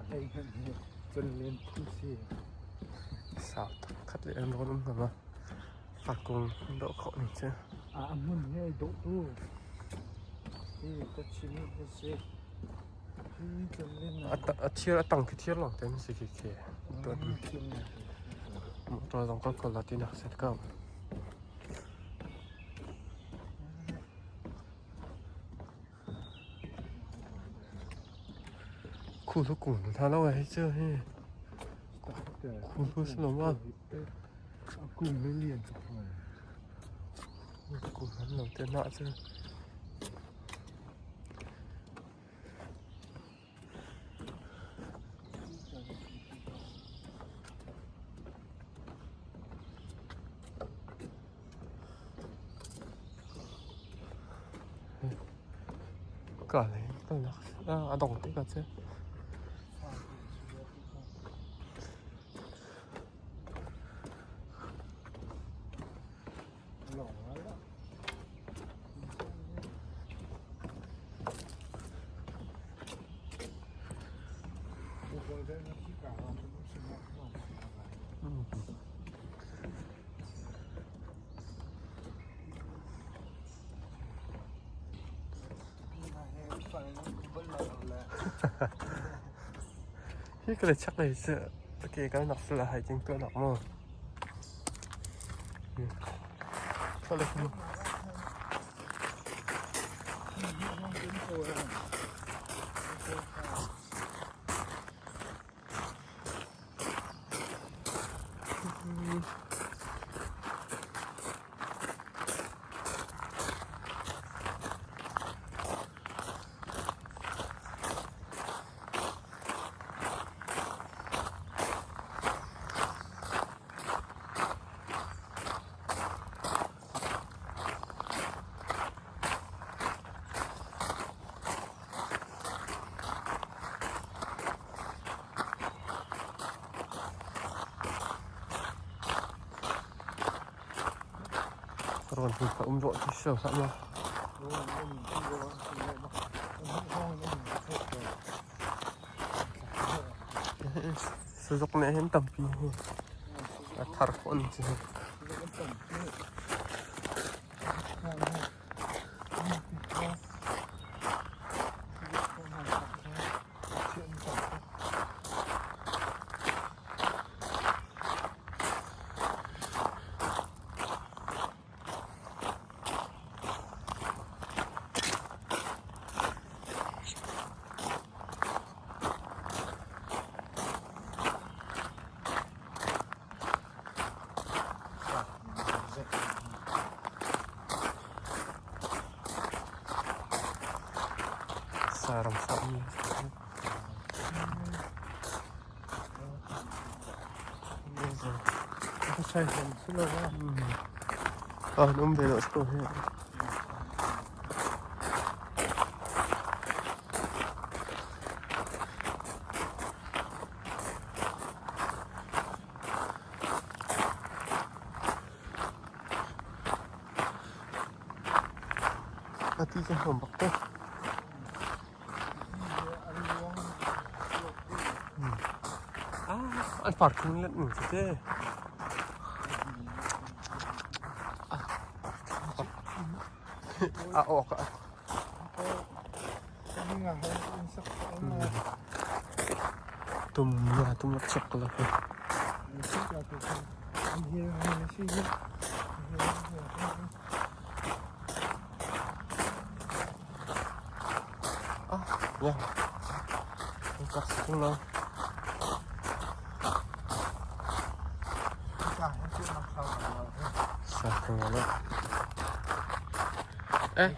Hlei hmanh hi cun len phun si. Sau taktak le an rawn um hnga ma? Fakung dawh khawh ning cu. A hmun hi ai dawh tu. Hi ka chim hi si. Hi cun len A thir a tang khi thir lawng te an si khi khi. Tuan. Motor zong ka kol la ti nak set ko. Khu thu kung tha lo hei chu hi. Khu thu si lo ma. Kung le lian tuk Kung han lo te na chu. Ka le a dong te ka che. Hi ka le chak lei cu ke kal nak sal a hai ting tuah nak maw? Rawn hi ka um dawh ti sio hlah maw? Sazuk nih hin tampi hi a thar khawh ning cu. Saram sami. An um ve lo ko hi. A ti ka hom bak te. An parking let ning cu te. A awk a. Tum nga tum lak chak la. Ah, ya. Cak sing lo. Sa thing lo. Eh.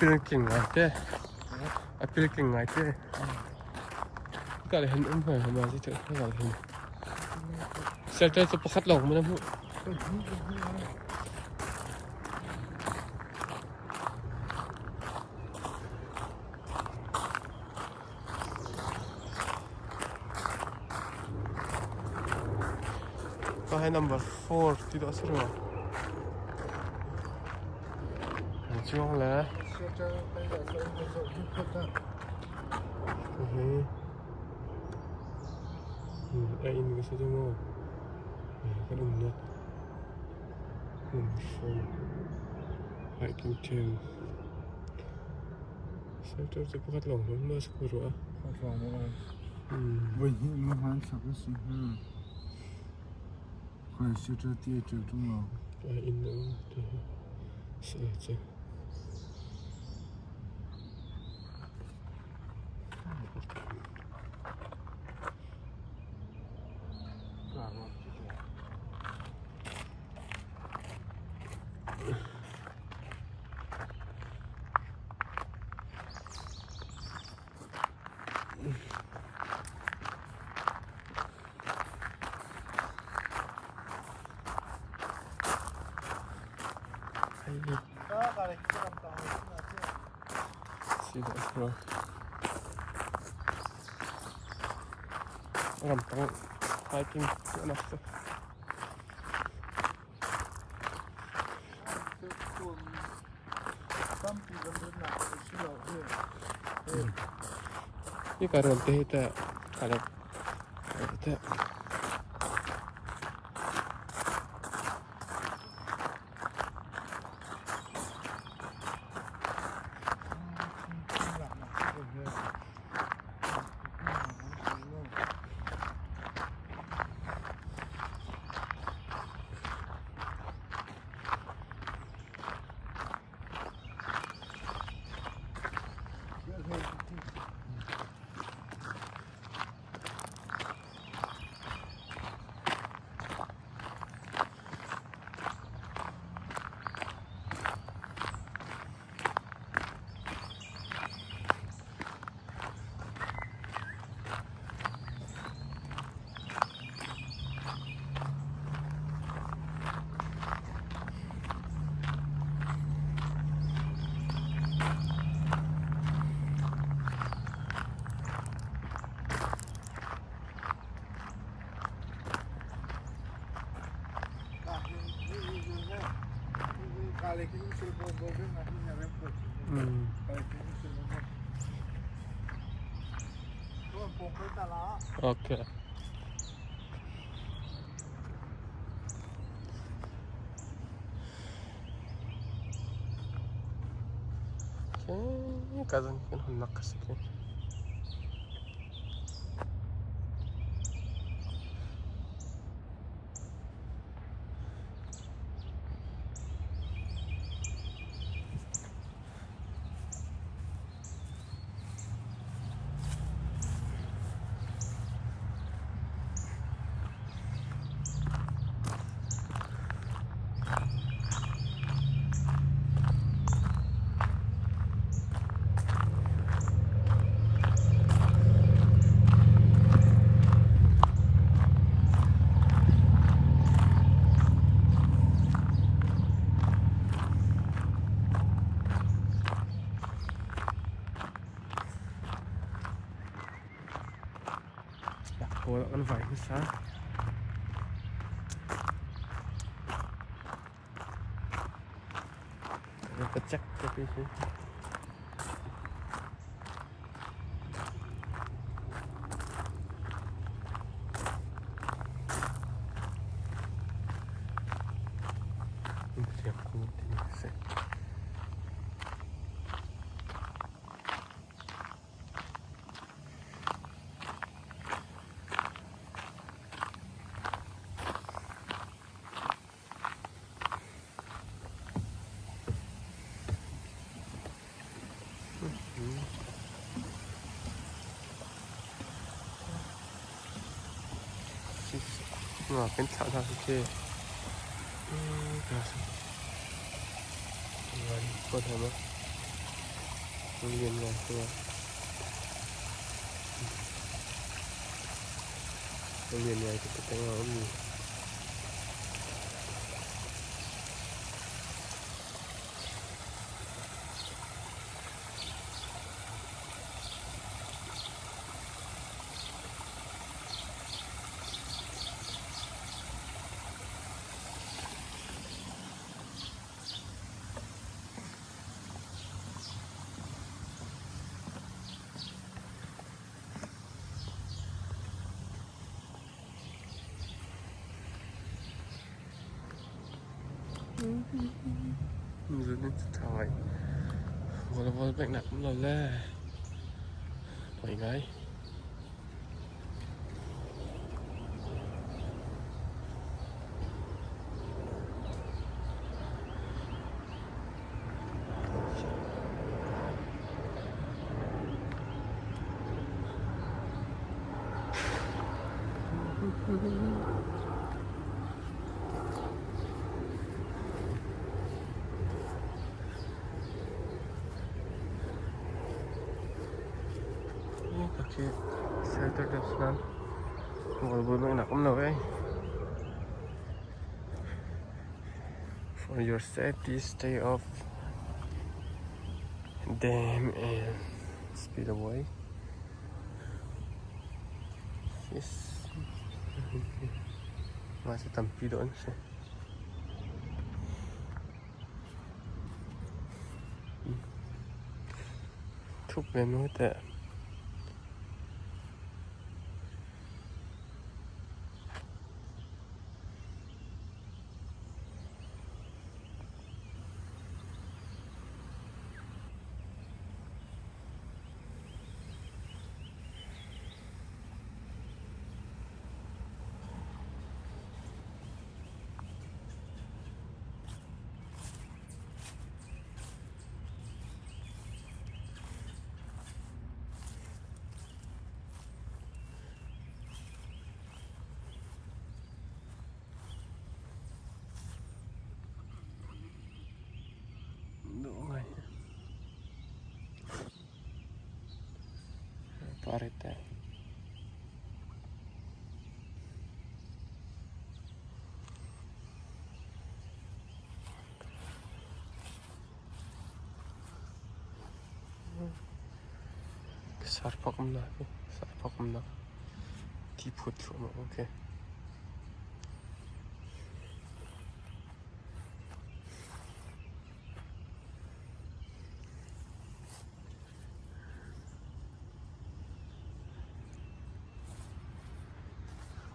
Pilking ngai te. A pilking ngai te. Ka le hin um hoi hama ji te ka le hin. Shelter cu pakhat lawng maw na hmuh? Ka hi number 4 ti dawh a si rua. Chuang le. A inn ka si cu maw? Kan umnak number 4. Hiking team. Shelter cu pakhat lawng hmanh ma si ko rua. Pakhat lawng maw? Voi hnih ma hmanthlak a si hnga. Khoi shelter ti a ṭial ṭung lo. Inn a um ti hi si cu. Ramtang hiking tuahnak cu. Hika rawn te hi teh teh. Okay. Okay, ka zong kan hon nak ka si ke. Kawl kan vai hmasa. Ka check ka pi hi. Kan thlah hna khi. Lian ngai khi. Lian ngai khi te a um mi. Zun in ṭha ngai. Volleyball peknak um lo le poi ngai. Khi Saturday nan volleyball nak um lo eh. For your safety, stay off dam and speed away. Yes. Nga si tampi doon siya. Thuk ve mu teh. Dawh ngai. Parite. Sarpak umnak hi sarpak umnak ti phut thluahmah okay.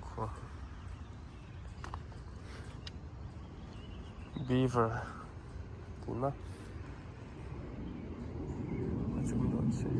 Khua. Beaver ti ma? A cum dawh si.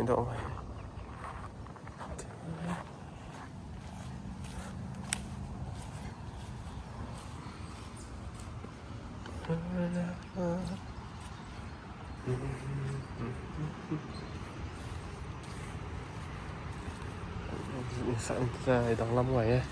Dawh ngai. Danglam ngai eh.